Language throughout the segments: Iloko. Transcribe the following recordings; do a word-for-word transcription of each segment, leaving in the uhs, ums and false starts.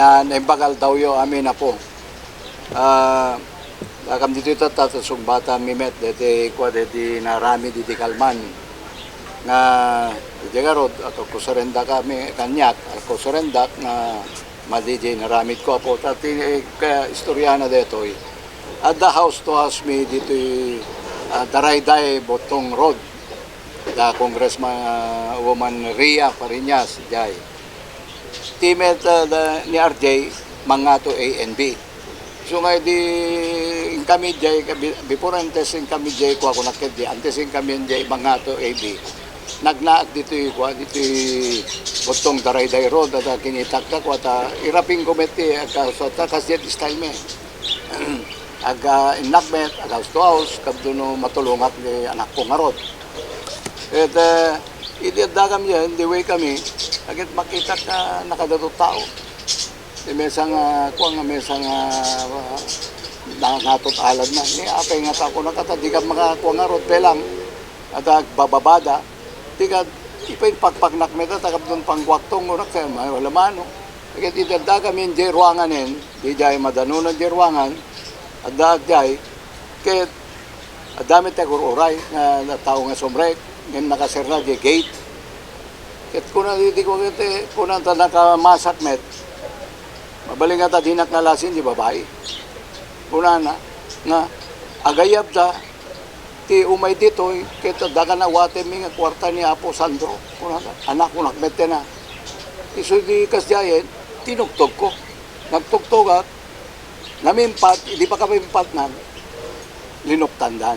Ah, naimbag aldawyo amin, Apo. Ah, dakam ditoy tatta, ta sungbatan mi met deti kua, deti naramid iti kalman. Nga, iti garud, agkusurendak kami, kaniak, agkusurendak nga madi di naramid ko, Apo. Ta ti, eh, ka-, istoriana detoy. Adda house to house mi ditoy, ah, Darayday Botong Road. Da Congressman, ah, Woman Rhea Fariñas, jay. Ti met, ah, da, ni R J, mangngato A and B. So nga di inkami jay, bi-, before antes inkami jay, kua ko nakit di, antes inkami jay mangngato A B. Nagnaak ditoy, kua, ditoy Botong Darayday Road, at, ah, kinitak ta, kua ta, iraping ko met ti, agka-, so, ta, kas jet style mi. Aga innak met, aga house to house, tapno matulongak ti anakko ngarud. Ket, eh, idi addakami, in the way kami, agit makitak nga nakadato tao. Ti mesa nga, kua nga mesa nga, ah, nangatot alad na. Ni apay nga tao, kunana, "Kata, dika makakua ngarud, pelang." At agbababada, dika, ipainpakpaknak met, ta tapno pangguaktong, kunak, kaya may wala mano. Ket idi addakami in jay ruanganen, di jay madanonan jay ruangan, adda jay, ket adda met ti agur-uray nga tao nga sumrek, ngem nakaserra jay gate. Ket kuna, di, di ko, ket, eh, kuna ta nakamasak met, mabalin nga ta dinak nalasin di babai. Kunana, nga, agayab ta, ti umay ditoy, ket adda kan awatenmi nga kuarta ni Apo Sandro. Kuna, anak, kunak met na. Isu di kasdiayen, tinugtogko. Nagtugtogak, namimpat, idi pakapimpatnan, linuktandan.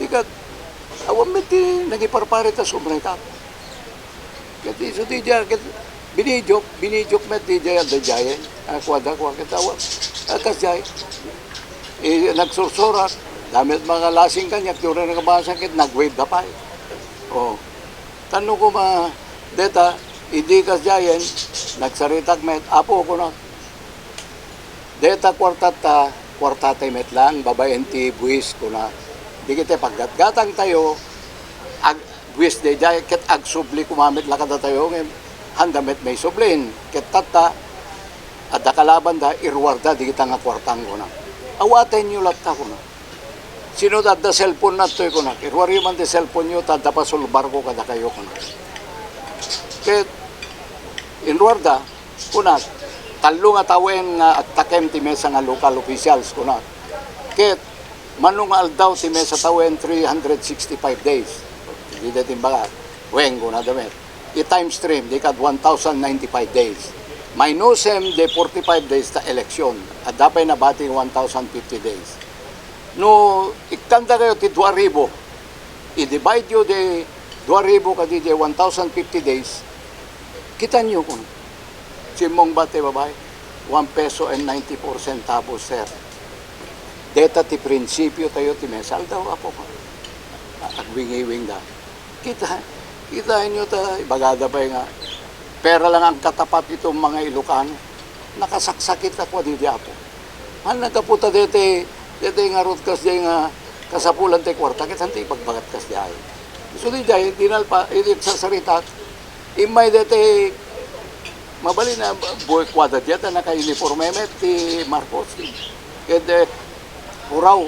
Ikat, awan met ti nangiparparit a sumrekak. Ket isu ti dia, ket binidiok, binidiok met ti dia, adda diayen. Ah, kuada, kua, ket awan. Ah, kasdiay. Eh, nagsursurak, adda met mga lasing kaniak, di uray nakabasa, ket nag-wave da pay. Oh. Tano koma, deta, idi kasdiayen, nagsaritak met, "Apo," kunak, "deta kuartata, kuartatay met lang, babaen ti buwis," kunak. Di kiti paggatgatang tayo, ag-, buwis daydiay, ket agsubli koma met la kadatayo, ngem handa met maisublin. Ket tatta, adda kalabanda, iruarda dagita nga kuartang, kunak. "Awatenyo latta," kunak. "Sino ti adda cellphone nattoy?" kunak. "Iruaryo man ti cellphone-yo, ta adda pasulbarko kadakayo," kunak. Ket inruarda, kunak, "Tallo nga tawen nga agtakem ti mesa nga local officials," kunak. Ket mano nga aldaw ti mesa tawen, three hundred sixty-five days. Dida timbagak. Wen, kunada met. I-times three, di kad one thousand ninety-five days. Minusem di forty-five days ta eleksyon. Adda pay nabati one thousand fifty days. No ikkandakayo ti dua ribu, i-divide yo di dua ribu kadi di one thousand fifty days, kitanyo kun simmungbat ti babai, "One peso and ninety-four centavos, sir." Deta ti prinsipio tayo ti mesa aldaw, Apo. Agwingiwing da. Kita, kitaenyo ta, ibagada pay nga, pera lang ang katapat itong mga Ilocano. Nakasaksakit ako, di, di, Apo. Han nagkaputa dete, dete nga rod kasdiay nga kasapulan ti kuarta, ket han ti ibagbagat kasdiay. So, di jay, dinalpa, idi sarsaritak, immay dete, mabalin a, buhay kuadra diay, ta naka-uniforme met ti Marcos, ti, ket, eh, Puraw.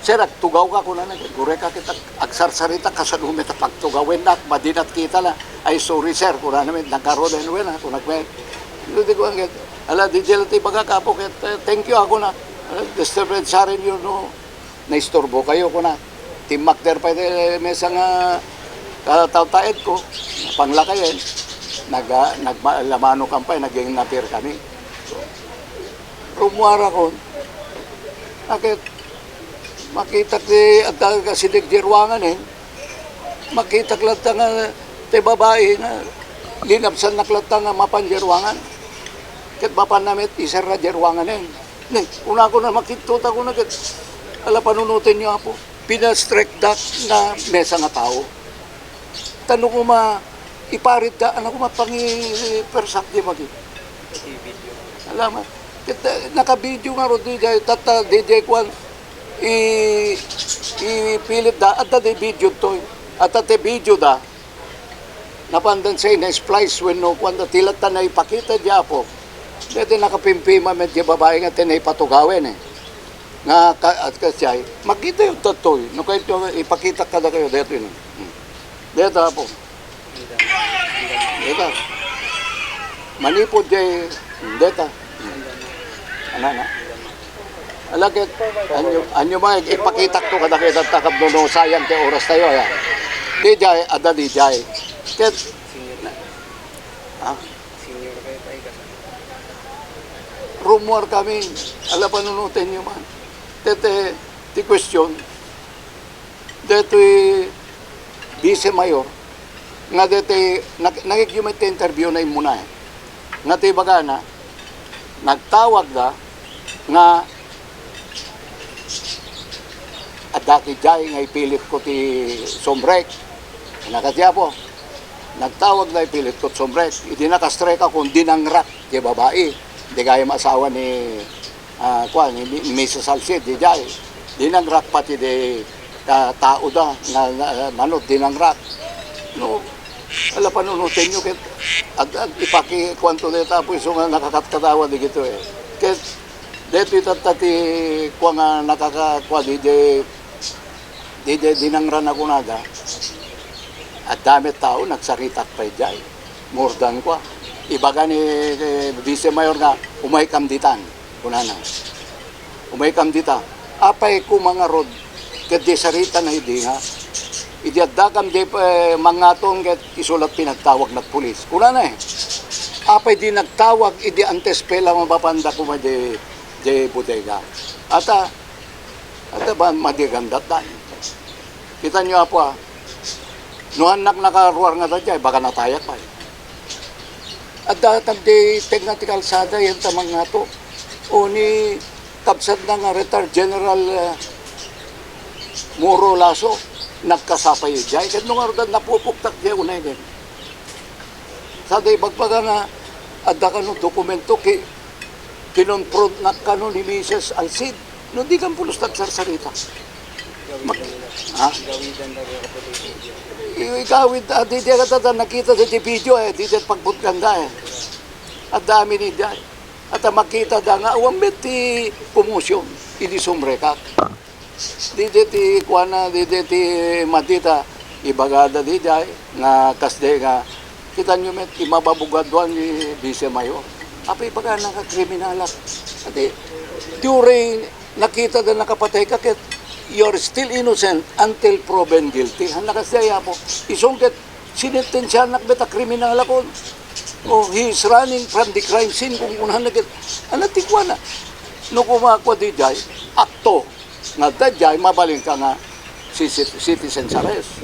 "Sir, agtugawka," kunana, "gureka kita agsarsarita, kasano met a pagtugawennak, madinat kita la." "Ay, sorry, sir," kunana met, "nagkaroon wen, ah," kunak met. Ito ti kuan ket, "Ala, di jay ti bagak, Apo, ket, eh, thank you," a kunak. "Ala, disturbance, sir, inyo, no? Naisturbo kayo," kunak. Timmakder pay ti mesa nga katawtaedko, panglakayen, naga-, nagma-, lamano kan pay, naging napir kami. So, rummuarakon, a ket makitak ti adda kasideg di ruangan, eh. Makitak latta nga ti babai nga linabsannak latta nga mapan di ruangan. Ket mapanna met iserra di ruangan, eh. Ne, kunakon a makidtuta, kunak ket, "Ala, panunotenyo, Apo." Pina-strike that nga mesa nga tao. Tano koma iparit da, ano koma pangi-, persak di magi. Naka-video. Alamat. Ket, eh, naka-video nga rod di jay, tatta, di jay kuan, i-, ipilit da, adda di video toy. Adda ti video da. Napandan say na-splice wenno kuan da, ti latta naipakita di Apo. Daytoy nakapimpima met ti babai nga ti naipatugawen, eh. Nga ka-, at kasjay, makita yung tatoy. No kayo, ipakitak kadakayo, daytoy, no? Hmm. Dayta po. Dayta. Manipod jay, dayta. Hmm. Ano na? Ala ket, anyo, anyo man, ipakitak to kadakayo, dayta, tapno sayang ti oras tayo, ya. Di jay, adda di jay. Ket, ha? Senior kayo tayo, kasama. Rummuar kami, ala panunotenyo man. Dayta, ti question, daytoy Vice Mayor, nga daytoy, nag-, nagigyo met ti interview na immuna, eh. Nga ti bagana, nagtawag da nga adda ti jay nga ipilit ko ti sumrek. Nagkasiapo, nagtawag da ipilit ko ti sumrek. Idi nakastrek ako, dinangrak ti babai. Di kaya maasawa ni, ah, kuan, ni, ni Missus Salcid, di jay. Dinangrak pati di, ah, tao da, nga, nga, manot, dinangrak. No, ala panunotenyo ket, ag, ag, ipaki, kuanto dayta, apo, isu nga nakakatkatawa di gito, eh. Ket, daytoy tatta ti, kuan nga nakaka-, kuan, di, di, Di, di, dinangran a kunada, adda met tao nagsaritak pay jay. More than kua. Ibaga ni, eh, Vice Mayor nga, "Umaykam ditan," kunana. "Umaykam dita." Apay koma ngarud, ket di sarita na idi nga, idi addakam di, eh, mangaton ket isu la ti pinagtawag nagpulis. Kunana, eh, apay di nagtawag idi antes pay la mapapanda koma di, di bodega. Ata, Adda ba madigandat daan? Kitanyo, Apo, a. No hannak nakaruar nga daydiay, baka natayak pay. Adda tagdi tengnga ti kalsada, yan ta mangato. O ni kabsatna nga retired General, ah, Moro Lasso, nagkasapay idiay. Ket no ngarud, napupuktak diay unay din. Sada ibagbaga nga, adda kano dokumento, ki-, kinonfrontnak kano ni Misis Alcid, no di kan pulos nagsarsarita. Mag-, ha? Igawidan na rin ako dito. I-, igawid, ah, di, di, nakita sa video, eh, di, di pagbutganda, eh. Adda amin idiay. At, ah, makita da nga, awan met ti commotion, idi sumrekak. Didi ti kuana, didi ti madita, ibagada didiay nga kasdi nga, kitanyo met, ti mababugaduan ni Vice Mayor. Apay ibagana nga kriminalak. Adi, during nakita da nakapatay ka, ket you're still innocent until proven guilty. Hanna kasdi, Apo. Isu ket, sinentensianak met a kriminalakon. Oh, he is running from the crime scene, kung kunana ket, ano ti kuana? No kumakua didiay, akto. Nga daydiay, mabalinka nga si cit-, citizen's arrest.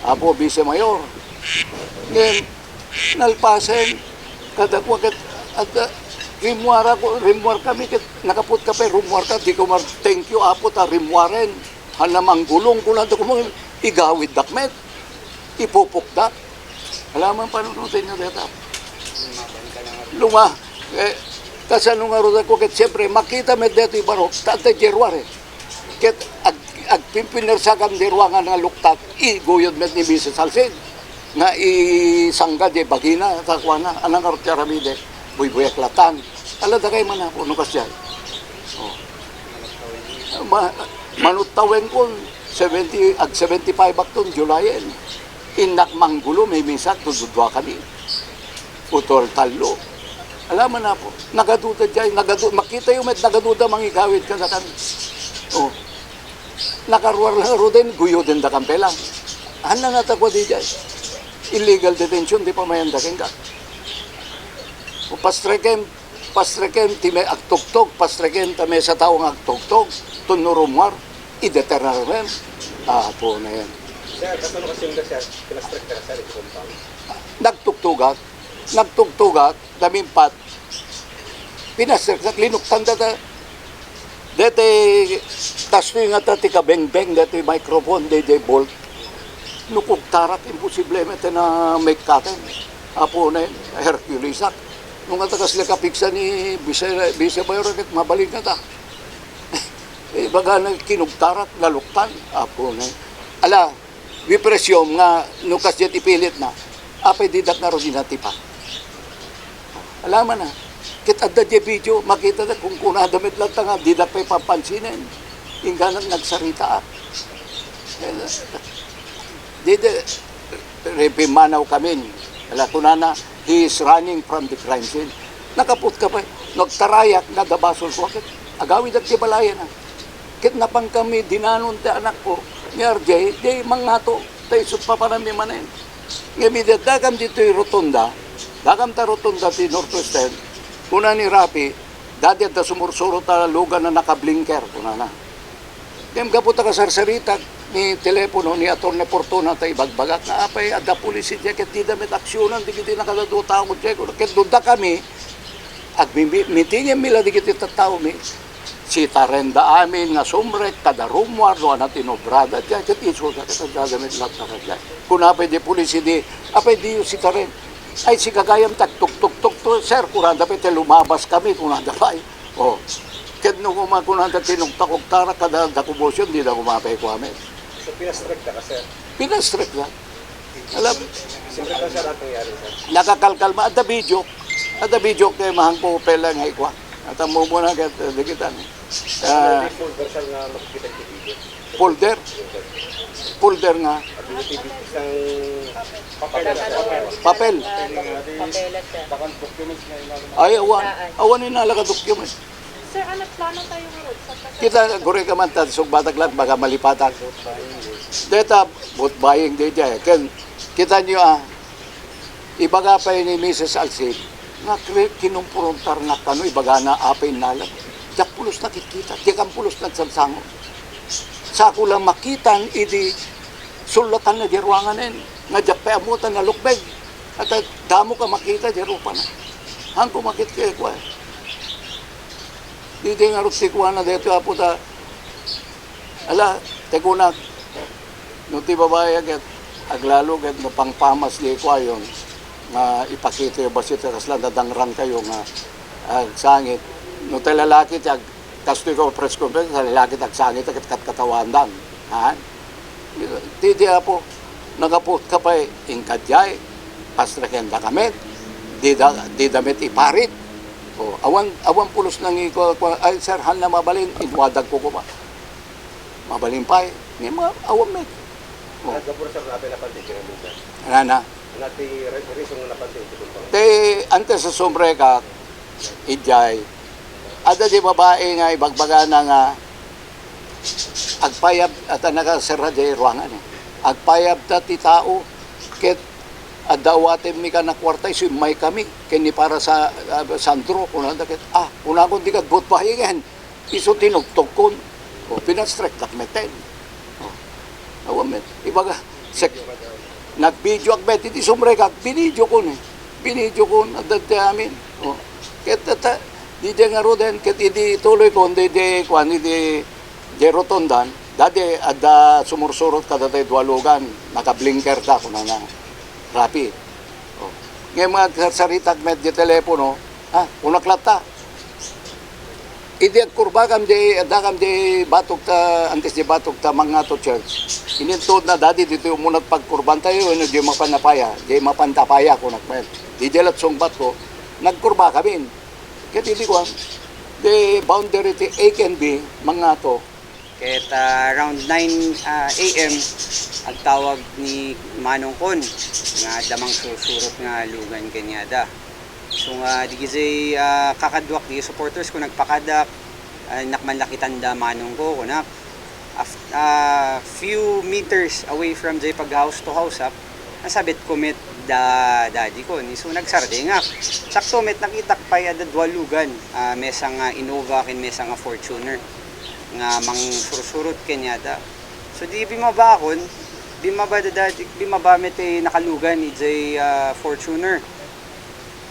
Apo, Vice Mayor. Ngem, nalpasen, kadakua ket, adda, rimmuar ako, rimmuar kami ket, nakaputka pay, rummuar ka, di ko mar-, thank you, Apo, ta rimmuaren. Hanna manggulong, kunada ko, igawiddak met. Ipupukdak. Ala man panunotenyo dayta. Luma, eh, kasano ngarud ako ket siyempre, makita met daytoy barok, ta adda diay ruar, eh. Ket ag-, agpimpinersakan diay ruar nga naluktak, iguyod met ni Misis Alcid, nga isangga diay bagina, ta kuana, anang ngarud ti aramide, buybuyak latan. Ala, dagay man ako, no kasdiay. Oh. Ma-, manuttawen kon, seventy, ag seventy-five akton, July en. Innak manggulo, mimisak, tududua kami. Utol tallo. Ala man, Apo. Nagaduda diay, nagadu-, makita yo met, nagaduda mangigawid kadakami. Oh. Nakaruar la ngaruden, guyodenda kan pay lang. Hanna nga takwa didiay. Illegal detention, di pamayanda kenka. O pastreken, pastreken ti may agtugtog, pastreken ta maysa tao nga agtugtog, tunno rummuar, idetenar men. Apo na yan. Sir, kasano kasi yung sir, pinastrek ka, sir, iti compound? Nagtugtugak, nagtugtugak, damimpat, pinastrek, linuktan da, da, dete, kastoy nga ta ti kabengbeng, dete microphone, dete bolt. No kugtarak, imposible met na may katen. Apo na yun, Herculesak. Nung nga tagas na kapigsa ni Vice, Vice Mayor, ket mabalin nga ta. Ibaga na kinugtarak, naluktan. Apo na yun. Ala, we presume nga no kasdiay ti ipilit na, apay didak nga ro dinatipa. Ala man na. Ket adda diay video, makita da kung kunada met latta nga dida pay papansinen. Ingganak nagsaritaak. Eh, dida, ripimmanaw kamin. Ala, kunana, "He is running from the crime scene." Nakaputka pay. No agtarayak, nadabasol ko. Ket agawid agti balayan, ah. Ket napan kami, dinanon ti anakko, ni R J, di mangngato, ta isut' papananmi manen. Ngem idi addakam ditoy rotonda, dakam ta rotonda ti Northwestern, kuna ni Rafi, "Dadi, adda sumursurot a lugan a nakablinker," kunana. Ngem gapu ta kasarsaritak ni telepono ni Attorney Fortuna ta ibagbagak nga apay adda pulis idiay ket dida met aksionan dagiti nakadua a tao idiay, kuna. Ket no dakami, agmi-, mitingem mi la dagiti tattaomi, sitarenda amin nga sumrek kada rummuar no ania ti inobrada diay, ket isu ket adda met latta kadiay. Kuna pay di pulis idi, "Apay diyo sitaren?" "Ay, si gagayam ti agtuktuktukto, sir, kunada pay ti lumabas kami," kunada pay. Oh. Ket no koma kunada tinuktakuktarak kada da commotion, dida koma pay kua met. So, pinastrek da ka, sir? Pinastrek da. Alam, Siyempre, ka, sir, ang nangyari, sir? Nakakalkalma. Adda video. Adda video kay mahangko pela nga ikwa. At ang mumuna ket, eh, dikitan. Ah, May folder, sir, nga makikita yung video. Folder? Folder nga. At yung T V, isang papel, sir. Papel. Papel. Papel, sir. Baka documents na inano. Ay, awan. Awan inala ka document. Sir, ano plano tayo ngayon? Sa kasal- Kita, guri ka man, ta, sugbatak lang, baka malipatak. Deta, vote buying, di, di, ken, kita nyo, ah, ibaga pa ni Missus Alcid, nga kre-, kinumpruntar na kano, ibagana, apay nalag. Diak pulos nakikita, diak ang pulos nagsangsango. Sako lang makitan, idi sulatan na di ruangan en, nga diak pa amutan na lukbeg. At, ah, damo ka makita, di rupa na. Hangko makit kay kwa. Didi nga rut ti kuana daytoy, Apo, ta, ala, ti kunak, no ti babai ket aglalo ket no pangpamas di kuayon, nga ipakita yo bassit kasla nadangrang kayo nga agsangit. No ti lalaki ti ag-, kastoy ko press conference, ti lalaki ti agsangit ket katkatawaandan. Ha? Ti, ti Apo, nagaput ka pay, inkadiay, pastreken da kami, di da, di da met iparit. O, awan, awan pulos nang iko, ko, "Ay, sir, han na mabalin, inwadag ko kuma." Mabalin pay, ni ma-, awan met. O. Nagapur, sir, natin na pantigil ang lugar. Ano na? Nati re-, reason nga napansin ko pa. Ti, antes sa sumrek ka, idiay, adda di babai nga ibagbagana nga agpayab, at nakaserra di ruangan, eh. Agpayab ta ti tao, ket adda awaten mi kana kuarta, isu immay kami, ken ni para sa, ah, Sandro, kunada ket, ah, kunakon di kad vote buying en. Isu tinugtugkon. O, pinastrek dak meten. O, awan met. Ibaga, sek-, nagbidio ak met, iti sumrekak, binidio kon eh. Binidio kon, adda ti amin. O, ket ta, di di nga ruden, ket idi tuloy kon, di di, kuan, idi, di rotondan, dadi, adda sumursurot kada tayo dualugan, nakablinker ta, kunana, Rapi. O. Ngay mga sarsaritak met di telepono, ha, unak latta. Idi agkurbakam di, addakam di batok ta, antes di batok ta mangngato church. Inintod na, "Dadi, ditoy umunat pagkurban tayo, ano, di mapanapaya, di mapantapaya," kunak met. Di di lat sungbat ko, nagkurba kami. Kaya di di kuan, di boundary ti A and B, mangngato. Ket, ah, around nine, ah, A M, agtawag ni manong kon nga adda mangsursurot nga lugan kaniada. So nga, digidiay, ah, kakaduak, di supporters ko nagpakadak, ah, nakmanlakitan da manong ko, kunak. Af-, ah, few meters away from jay pag-house to house, ah, nasabit ko met da daddy ko, ni, so, nagsardengak. Sakto met, nakitak pay adda dua lugan, ah, mesa nga Innova ken mesa nga Fortuner nga mangsursurot kaniada. So, di bimaba akon, bimaba da daddy, bimaba met ti nakalugan idiay, ah, Fortuner.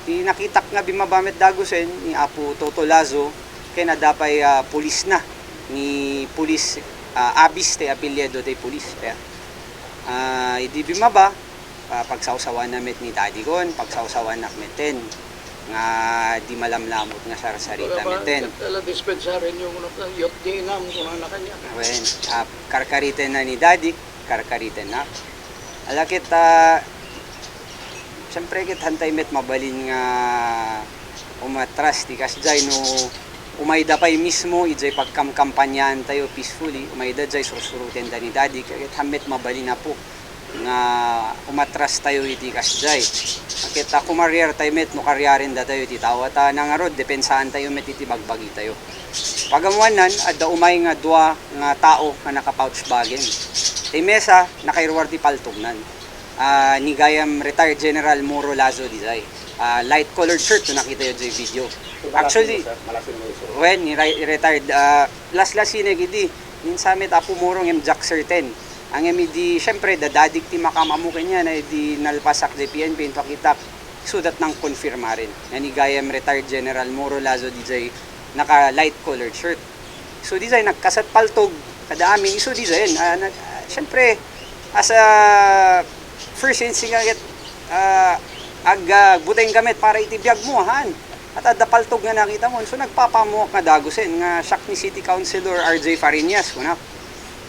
Ti nakitak nga bimaba met dagusen ni Apo Toto Lazo, ken adda pay, ah, pulis na, ni Pulis, ah, Abis ti apelyido ti pulis. Kaya, ah, idi bimaba, ah, pagsawsawana met ni daddy kon, pagsawsawanak meten, nga di malamlamot nga sarsarita meten. Ala, dispensarin yung, ano, yot di inam, kung ano kanya. Wen, ah, karkariten na ni daddy, karkariten na. Ala ket, ah, siyempre ket hantay met mabalin nga Umatras ti kasdiay no umayda pay mismo idiay pagkamkampanyaantayo peacefully, umayda diay sursurotenda ni Daddy, ket hammet mabalin, Apo, nga umatrastayo iti kasdiay. Ket a kumariartayo met no kariarendatayo iti tao, ta nangarud, depensaantayo met iti bagbagitayo. Pagamuannan, adda umay nga dua nga tao nga naka-pouch bagen. Ti mesa, nakairuar ti paltognan. Ah, ni gayam retired General Moro Lazo diay. Ah, light colored shirt no nakitayo diay video. Actually, malasin mo, sir. Malasin mo, sir. When, ni ri-, retired, ah, laslasinek idi. Minsan met Apo Moro ngem Jack Certain. Ngem idi, siyempre, dadadik ti makam-ammo kaniana, idi nalpasak diay P N P, inpakitak. Isuda ti nangkonfirmaren. Nga ni gayam retired General Moro Lazo diay naka light colored shirt. So, diay nagkasat paltog kada amin. Isu diay, ah, nag-, ah, siyempre, as a first instinct nga ket, ah, ag-, ah, buteng ka met para iti biag mo, han. At adda paltog nga nakita mo. So, nagpapamuak nga dagusen nga siak ni City Councilor R J Fariñas, kunak.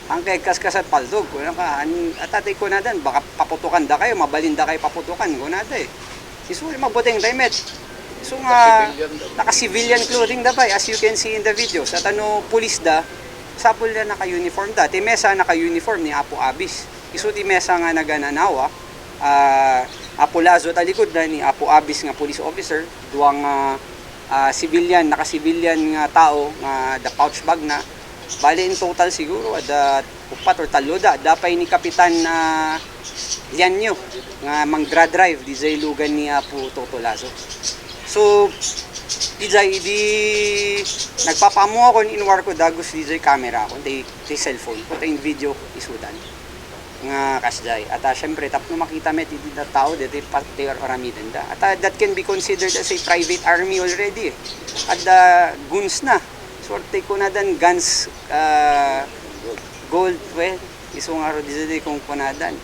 Ang kay kaskasat paltog, kunak, ah, an-, at atay kunadan, baka paputukan da kayo, mabalin da kayo paputukan, kunada eh. Isu, mabuteng da met. Isu nga, naka-civilian clothing da pay, as you can see in the video. Sa tano pulis da, sapul na naka-uniform da. Ti mesa naka-uniform ni Apo Abis. Isu ti mesa nga nagananawa, ah, Apo Lazo talikod na ni Apo Abis nga police officer, duang, ah, ah, civilian, naka-civilian nga tao nga da pouch bag na. Bali, in total siguro, adda upat or tallo da. Adda pay ni Kapitan, ah, Lianyo nga mangdra-drive diay lugan ni Apo Toto Lazo. So, diay idi nagpapamuakon, inuarko dagus diay kamerakon, ti, ti cellphone ko, ti video isudan nga kasdiay. At, ah, siyempre, tapno makita met iti da tao, ditoy pa-, ti ar-, aramidenda. At, ah, that can be considered as a private army already. At, ah, goons na. Suerte kunadan, guns, ah, gold, well, isu ngarud diay kunkunadan.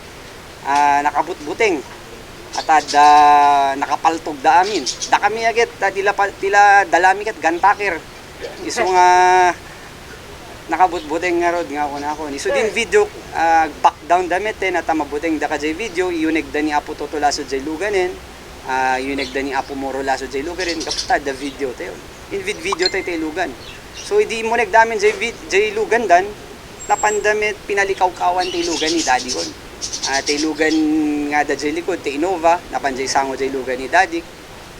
Ah, nakabutbuteng. At, ah, da, nakapaltog da amin. Da kami aget, ah, tila pa-, tila dalami ket guntucker. Isu nga nakabutbuteng ngarud nga kunakon. Isu din video, ah, back down da met, eh, nata mabuteng da ka diay video, iyuneg da ni Apo Toto Lazo diay luganen, ah, iyuneg da ni Apo Moro Lazo diay luganen, kapta da video tayo. Invid video tayo ti lugan. So, idi imuneg da amin diay vid-, diay lugan dan, napan da met pinalikawkawan ti lugan ni Daddy kon. Ah, ti lugan nga da diay likod, ti Innova, napan diay sango diay lugan ni Daddy.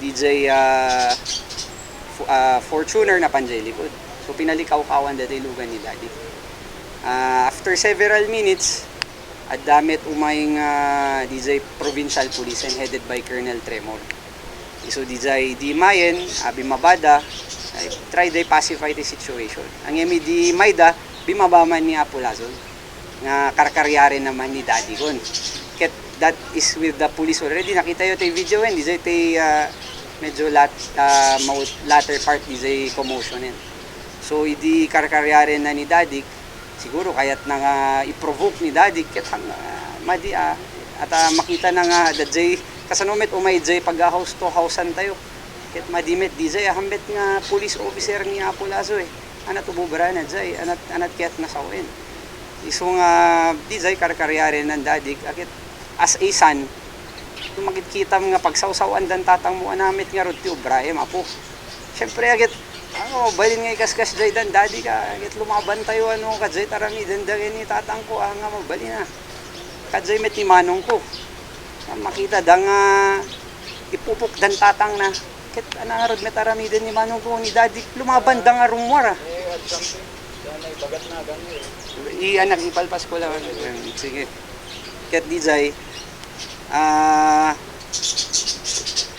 Diay, ah, Fo-, ah, Fortuner, napan diay likod. So, pinalikawkawan da diay lugan ni Daddy. Ah, after several minutes, adda met umay nga diay provincial police and headed by Colonel Tremor. Isu diay di mayen, ah, bimaba da, ay, try diay pacify the situation. Ngem idi mayda, bimaba man ni Apo Lazo nga karkaryari naman ni Daddy kon. Ket that is with the police already. Nakita yo ti video, eh, diay ti, ah, medyo lat-, ah, maut-, latter part diay commotion, eh. So, idi karkaryari na ni Daddy, siguro kayat na nga i-provoke ni Daddy, ket hang-, ah, madi, ah, at, ah, makita na nga, da diay, kasano met umay diay pag-house to house-an tayo. Ket madi met diay, ah, hammet nga police officer ni Apo Lazo, eh. Anat ububra na diay, anat, anat kayat na sawen. Isu nga, diay karkaryari nan Daddy, aket as a son, makitkitam nga pagsawsawan dan tatang mo, anamet nga rod ti ubra, eh, Apo. Siyempre, aget, ano, balin nga ikaskas diay dan Daddy ka, aget lumaban tayo, ano, ka diay taramiden da ni tatang ko, ah, nga mabalin, ah. Ka diay met ni manong ko. Nga makita da nga ipupok dan tatang na. Ket anang ngarud met aramiden ni manong ko ni Daddy, lumaban da nga rummuar, ah. Eh, at something, may bagat na, ganun eh. I-, anak, ipalpas ko lang. Sige. Ket diay, ah,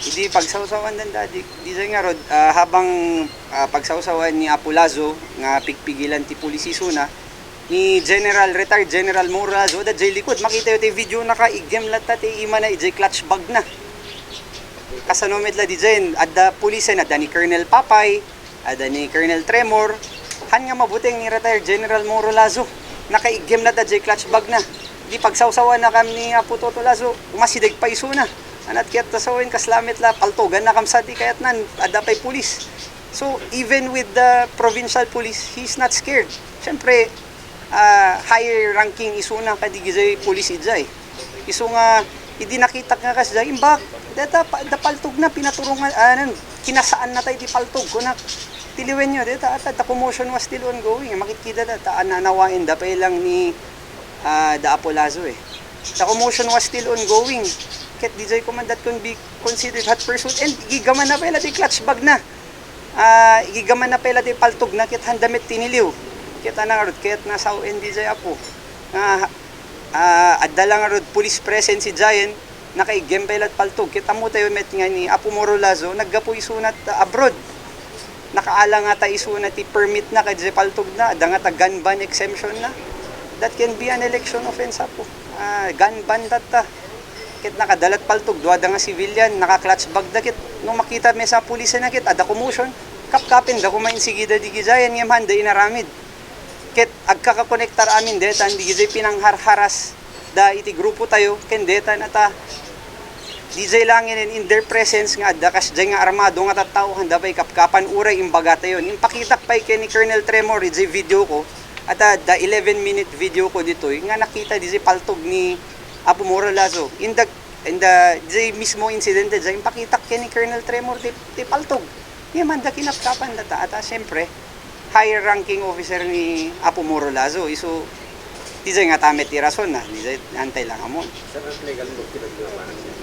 idi pagsawsawan dan Daddy, diay ngarud, ah, habang, ah, pagsawsawan ni Apo Lazo nga pigpigilan ti pulis isuna, ni General, retired General Moro Lazo, da diay likod. Makita yo ti video, nakaiggem latta ti imana idiay clutch bag na. Kasano met la diay, adda pulisen, adda ni Colonel Papay, adda ni Colonel Tremor, han nga mabuteng ni retired General Moro Lazo. Nakaiggem latta diay clutch bag na. Di pagsawsawan na kam ni Apo Toto Lazo, umasideg pa isuna. Anat kayat ta sawen, kasla met la, paltogan na kam sa di kayat nan, adda pay pulis. So, even with the provincial police, he's not scared. Siyempre, ah, higher ranking isuna kadi diay police idiay. Isu nga, Idi nakitak nga kasdiay, imbag, deta, pa, da paltog na, pinaturungan, anan, kinasaan na tayo ti paltog, kunak, tiliwen nyo, deta, ata, the commotion was still ongoing, makitkita ta, ta, ananawain da pa ilang ni, ah, da Apo Lazo, eh. The commotion was still ongoing. Ket diay kuman that can be considered hot pursuit, and gigaman na pay la ti clutch bag na. Ah, gigaman na pay la ti paltog na ket handa met tiniliw. Ket anang arud, ket nasaw-en diay Apo. Nga, ah, adda lang arud police presence idiayen, nakaiggem pay la ti paltog. Ket ammo tayo met nga ni Apo Moro Lazo, naggapu isunat abroad. Nakaala ngata isuna ti permit na kadjay paltog na, adda ngata gun ban exemption na. That can be an election offense, Apo. Ah, gun ban that, ah. Ket nakadala ti paltog, dua da nga civilian, naka-clutch bag da ket no makita met sa pulis na ket adda commotion, kapkapen da koma insigida diay gijayan ngem handa inaramid. Ket agkakakonektar amin detan diay pinangharharas da iti grupo tayo ken detan ata diay langinen in their presence nga adda kasdiay nga armado nga tattao handa pay kapkapan uray imbaga tayo. Impakitak pay ken ni Colonel Tremor diay video ko, ata da eleven minute video ko ditoy nga nakita diay paltog ni Apo Moro Lazo. In the, in the, diay mismo insidente, diay impakitak ken ni Colonel Tremor ti, ti paltog. Ngem handa kinapkapan data, ata, siyempre, higher ranking officer ni Apo Moro Lazo. Isu, diay nga ta met ti rason na, diay antay lang amon. Sir, ang legal mo, pinaglabanan niya?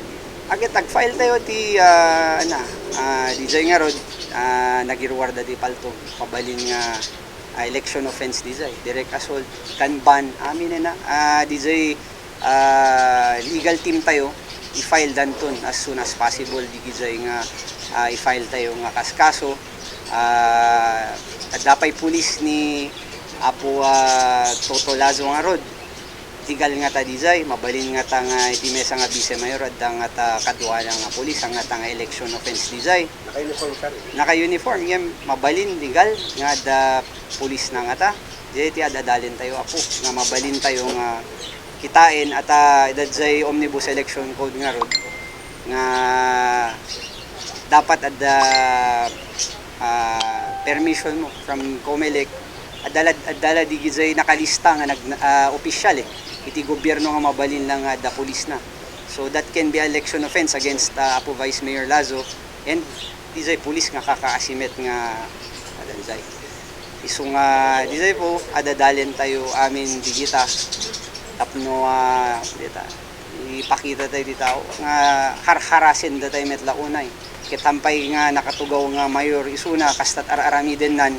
Agit, ag-file tayo ti, ah, na, ah, diay nga rod, ah, nagiruar da ti paltog, pabalin nga, ah, election offense diay, direct assault, gun ban, amin na, ah, diay, ah, legal team tayo, i-file danton as soon as possible, diay nga, ah, i-file tayo nga kaskaso, ah, adda pay pulis ni Apo, ah, Toto Lazo nga rod, legal ngata diay, mabalin ngata nga iti mesa nga Vice Mayor, adda ngata kaduana nga pulis, ngata nga election offense diay. Naka-uniform, sir. Naka-uniform, ngem mabalin, legal, nga adda pulis na ngata. Diay ti ad-adalen tayo, Apo, nga mabalin tayo nga kitaen, ata, adda diay omnibus election code nga rod, nga dapat adda, ah, permission mo from Comelec. Adda la, adda la diay nakalista nga nag-, ah, opisyal, eh, iti gobyerno nga mabalin lang nga adda pulis na. So that can be election offense against, ah, Apo Vice Mayor Lazo and diay pulis nga kakaasimet nga adda diay. Isu nga diay po, ad-adalen tayo amin digita tapno, ah, dita, ipakita tayo ti tao nga harharasen da tayo met la unay. Ket hampay nga nakatugaw nga mayor isuna, kastat ar-aramidennan,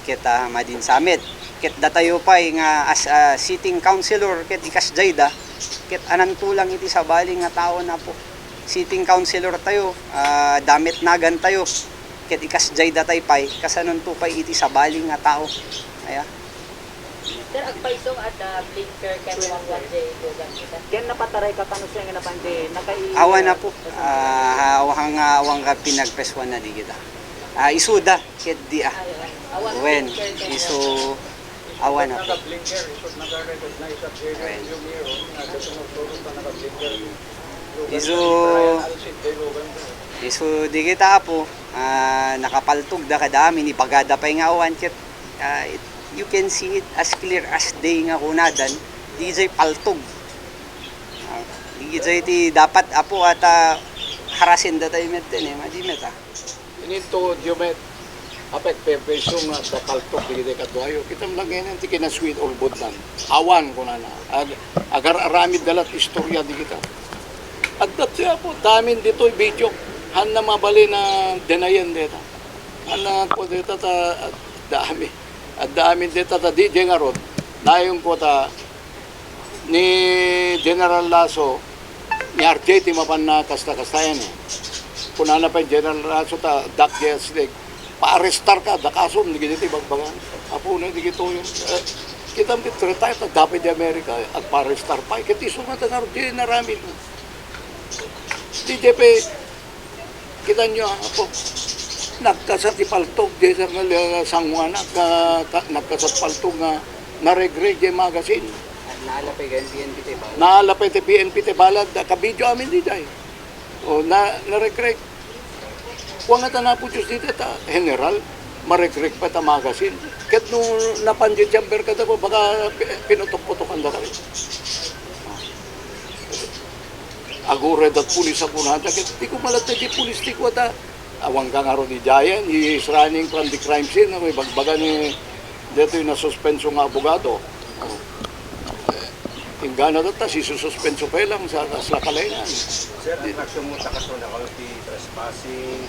ket, ah, madin sa met. Ket datayo pay nga as a sitting councilor, ket ikasdiay da, ket ananto lang iti sabali nga tao, Apo. Sitting councilor tayo, ah, adda met nagan tayo, ket ikasdiay da tayo pay, kasanonto pay iti sabali nga tao. Aya. Sir, agpayso nga adda blinker ken wangwang diay lugar kita. Ken napataray ka kano siya nga napan diay nakai- Awan, Apo. Ah, awan nga, awan nga pinagpesuan na digita. Ah, isu da, ket di, ah. Ay, awan. Awan Wen, blinker ken isu, awan, Apo. Naka-blinker, isu naka-recognize at Wen. Yung mirror, na, sa sunod-sunod pa naka-blinker. Isu, Brian Alcid, kay Logan to. Isu digita, Apo. Ah, nakapaltog da kada amin, ibagada pay nga awan, ket, ah, it, you can see it as clear as day nga kunadan, diay paltog. Ah, diay ti dapat, Apo, ata harasen da tayo met, eh, madi met, ah. Ininto, diay met, apek, perpeso nga adda paltog, diay kaduayo. Kitam lang ngayon, ti kinasweet or budnan. Awan, kunana. Ag-, agar-aramid da la ti istorya digita. Adda ti Apo, damin ditoy video. Hanna mabalin a denayen deta. Hanna ko deta ta, adda amin. Adda amin deta ta diay nga rod. Nayon ko ta ni General Lasso, ni R J ti mapanna kasta-kastayan, eh. Kunana pay General Lasso ta, Dak Jeslik, paarestar ka, dakasom, digiti ti bagbagan. Apo na, digito yun. Eh, kitam ti retire, ta dapat di Amerika, eh, agpaarestar pay. Ket isu nga taga R J, naramid. Di J P, kita nyo, Apo, nagkasat ti paltog, di sa nga, San Juan, ka, ka, nagkasat paltog nga naregreg di magazine. Naala pay ti P N P ti bala. Naala pay ti P N P ti bala, da, ka-video amin di day. O, na, naregreg. Kuwan nga ta napo Diyos dita, ta, general, maregreg pa ta magazine. Ket no napan di chamber ka da, baka pi-, pinutok-putokan da ka rin. Aguray dat pulis a kunada, ket di ko malatta di pulis ti kuada. Awan ka ngarud idiayen, he is running from the crime scene, no? Ibagbaga ni detoy nasuspenso nga abogado. Oh. Eh, inggana tatta, sisususpenso pay lang sa kasla kalengan. Sir, ang action mo, takaso na kayo ti trespassing,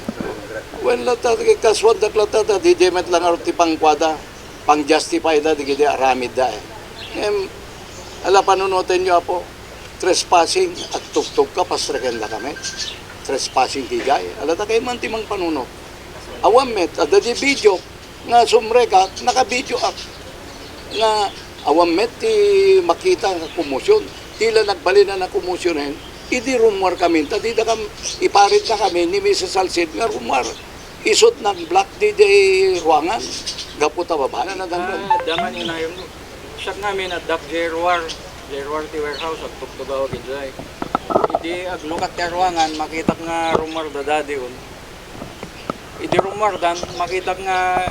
Well, latta, kasuan dak latta, di, di met lang ngarud ti pangkuada, pang-justify da, di, di aramid da, eh. Em, ala panunoten yo, Apo. Trespassing, agtugtog ka, pastreken da kami. Trespassing ti jay. Ala ta kay man ti mangpanunot. Awan met, adda di video, nga sumrekak, naka-video ak. Nga awan met ti makita nga kumosyon. Tila nagbalin a nakumosyonen, idi rummuar kami, ta dida kam-, iparit na kami ni Missus Salcid nga rummuar. Isut nag-block di, di ruangan, gapu ta babae. Nadanggan. Ah, daman inayong Siak ngamin, addak J R War. J R War ti warehouse, agtugtugaw ket jay. Idi agnukat ti aruangan, makitak nga rummuar da dadi un. Idi rummuardan, makitak nga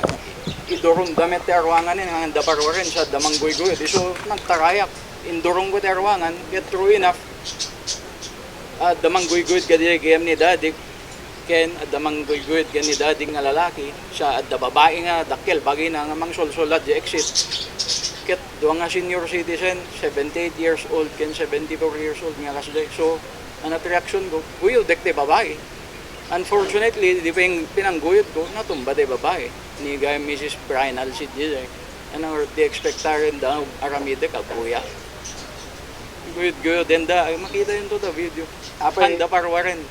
idurumda met ti aruangan, nga adda paruaren, sa adda mangguyguy. Di so, nagtarayak. Indurumko ti aruangan, yet true enough, adda mangguyguy kadi gayam ni dadi. Ken adda mangguyguy ken ni dadi nga lalaki, sa adda babai nga dakkel bagina nga mangsolsolat di exit. Ket dua nga senior citizen, seventy-eight years old ken seventy-four years old nga kasdiay. So, anat reaction ko, guyodek ti babai. Unfortunately, di pin-, pinangguyod ko, natumba ti babai. Ni gay Missus Brian Alcid di jay. Ano, di expectaren da, aramidek, abuya. Guyod-guyod, and uh, makita yun to the video. Apay, Handa parwaren.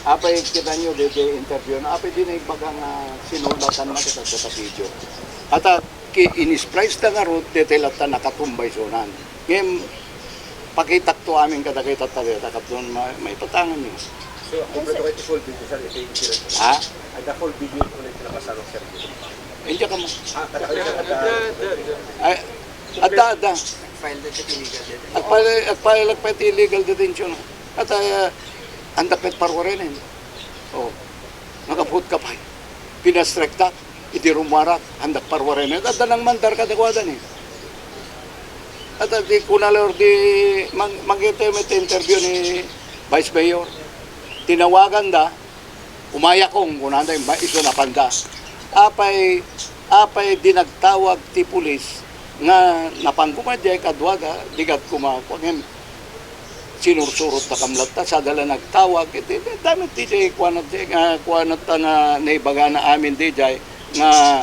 Apay kita nyo, di, di interview na. Apay di na ibaga nga sinulatan na kita sa video. At, ah, ki-, in-splice ta nga root, di tayo latta nakatumbay sunan. Ngayon, pakitak to amin kadakita ta dita, kadun ma-, maipatangan nyo. So, kompleto kayo ti full video, sir, iti incident. Ha? Ay, the full video ko na iti napasarok, sir. Hindi ka mo. Ah, kada kayo, kada Ay, adda, adda. File na siya illegal detention. Agpala-, agpalagpay ti illegal detention. At, ah, andak met parwarenen. Oh, nagaput ka pay. Pinastrektak, iti rumwarak, andak parwarenen. At adda nang mandar kadakuada ni. At, ah, di kunalor di mang-, mangita met interview ni Vice Mayor. Tinawagan da, Umayakong, kunana, ma-, isu napanda. Apay, apay di nagtawag ti pulis nga napan koma diay kaduada, digat koma, kuan, sinursurot da kam latta, sada la nagtawag, iti, iti, dami ti, ti, kuan, ti, nga, kuan, ta nga naibaga na amin di jay, nga,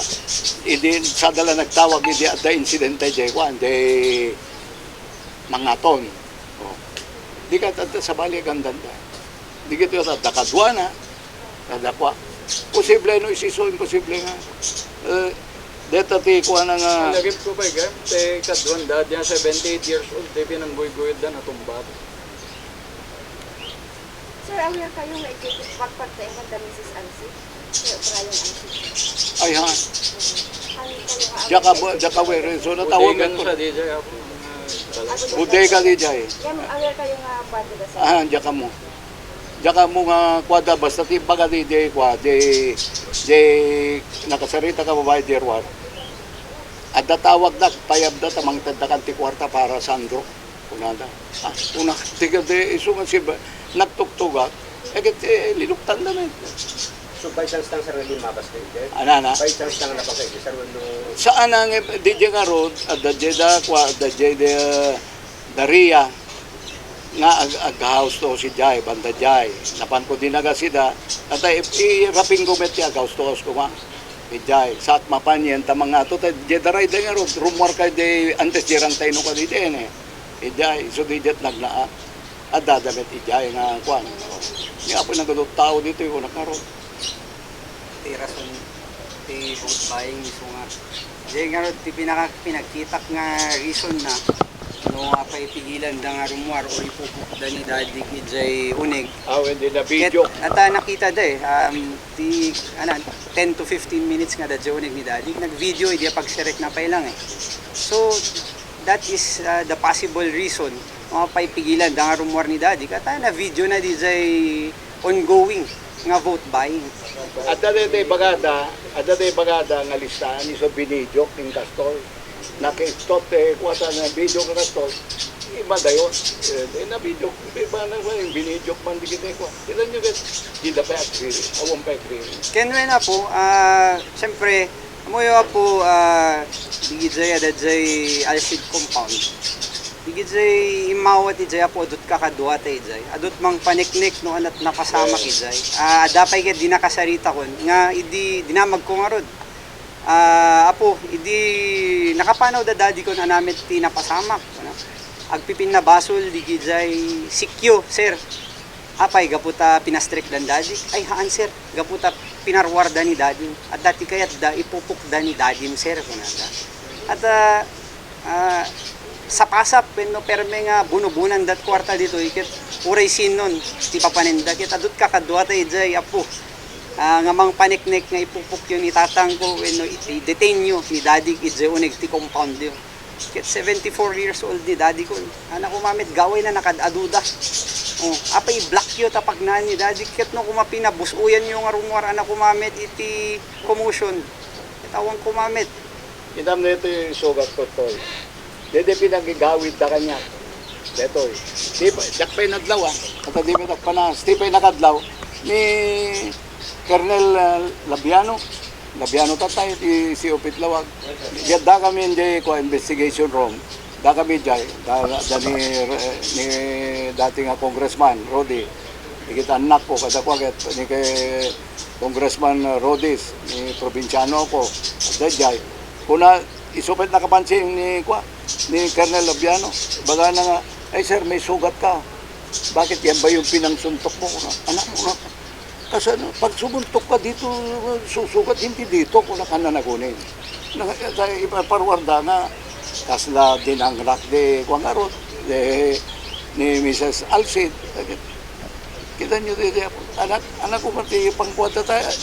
idi, sada la nagtawag, idi adda insidente jay, kuan, di mangaton. Oh. Di ka, adda sabali, gandanda. Di kito adda kaduana, kadakua. Posible no isiso, imposible nga. Eh, deta ti kuana nga Ang lagip ko pa, igam, te kaduan da, diyan seventy-eight years old, te pinangguyguy da, natumba. Sir, aware kayo nga iti backpack da iman da Missus Ansi? Sir Brian Ansi. Ay, ha. Ano kayo nga Diya ka aware? Diya ka aware. So, natawa Bodega man ko. Sa D J ako, mga talaga. Bodega di jay. Yan, aware kayo nga bati da, sir? Ah, diya ka mo. Diyan ka mo nga kuada, basta ti baga di, di, kua, di, di nakasarita ka babae, di ruar. Adda tawag da, payab da, tamangted da kan ti kuarta para Sandro. Kunada. Ah, una, tiga di, isu nga si ba-, nagtuktuga, eh, ket, eh, linuktan da, men. So, by chance lang, sir, nga limapas kayo, sir? Ana, ana. By chance lang napas kayo, sir, wenno Saan ang, eh, di di nga road, adda di da, kua, adda di di, ah, Daria. nga ag-, aghahusto si jay, banda jay. Napan ko di nagasida, ata i-, iraping ko met ti aghahusto ko nga. Ijay, saat mapan yan, ta mangato, ta jay daray da nga ro-, rumor kay di antes di rang tayo no ka di din eh. Ijay, so di jet nagnaa. Adda da met ijay nga, kuan. Ni apo nagado tao dito, yung nakaro. Ti rason ti vote buying isu nga. Jay nga ti pinaka-, pinagkitak nga reason na no apay pigilan da nga rummuar o ipupukda ni Dadig ijay uneg. Ah, when di na video. Ket ata nakita da eh, um, ti, ano, ten to fifteen minutes nga da jay uneg ni Dadig. Nag-video, idi pagsirek na pay lang eh. So, that is, uh, the possible reason no apay pigilan da nga rummuar ni Dadig. Ata na-video na di jay ongoing nga vote buying. Adda daytoy bagada, adda daytoy bagada nga listaan isu binidyo ken Castor. Naki-stop ti kuwata nga video ken Castor. Iba dayon, eh, eh, nabidyo, iba na, eh, binidyo man di kita, eh, kua. Kita nyo, guys, di da pa agree, awan pa agree. Ken wen, Apo, ah, siyempre, amoyo, Apo, ah, di gijay, adda jay Alcid compound. Di gijay immawat ijay, Apo, adut kakadua ta ijay. Adut mangpaneknek no anat napasamak ijay. Ah, adda pay ket di nakasaritakon nga idi dinamagko ngarud. Ah, Apo, idi nakapanaw da dadikon a namet ti napasamak, ano? Agpipinnabasol di gijay sikyo, sir. Apay, gapu ta pinastrekdan dadik? Ay, haan, sir. Gapu ta pinarwarda ni dadim. Adda ti kayatda, ipupokda ni dadim, sir, kunada. At, ah, ah, sapasap wenno perme nga bunubunan dat kuarta ditoy ket uray sinon ti papanenda ket adut kakadua ta ijay, Apo. Ah, nga mangpaneknek nga ipupokyo ni tatangko wenno i-, i-detain yo ni dadik ijay uneg ti compound yo. Ket seventy-four years old ni dadikon. Anak ko mamet gaway na nakad-aduda. Oh, apay i-block yo ta pagnaan ni dadik ket no kuma pinabus-uyan yo nga rummuar anak ko mamet iti commotion. Ket awan ko mamet. Itam na ito yung sugat ko, Toy. Dede pinagigawid da kanya. Detoy. Di pa, diak pay nadlaw, ah. At di pa dakpanas. Di pay nakadlaw. Ni Colonel, ah, Labiano. Labiano tatay, di si Upit Lawag. Diyan da kami hindi ko investigation room. Da kami jay. Da, da ni, ni dati nga congressman, Rodi. Di kita anak ko, kada ko agad, ni kay Congressman Rodis, ni probinsyano ko. At jay. Kuna, isupit nakapansin ni, kwa, ni Colonel Labiano. Baga na nga, "Ay, sir, may sugat ka. Bakit yan ba yung pinangsuntok mo?" Kuna, "Anak mo na. Kasi ano, pag sumuntok ka dito, susugat, hindi dito." Kuna ka na nagunin. Na, ipaparwarda nga, kasla dinangrak di, kwa nga ron, di, ni Missus Alcid. Kita nyo di, di, anak, anak ko, mati, pangkuwada tayo.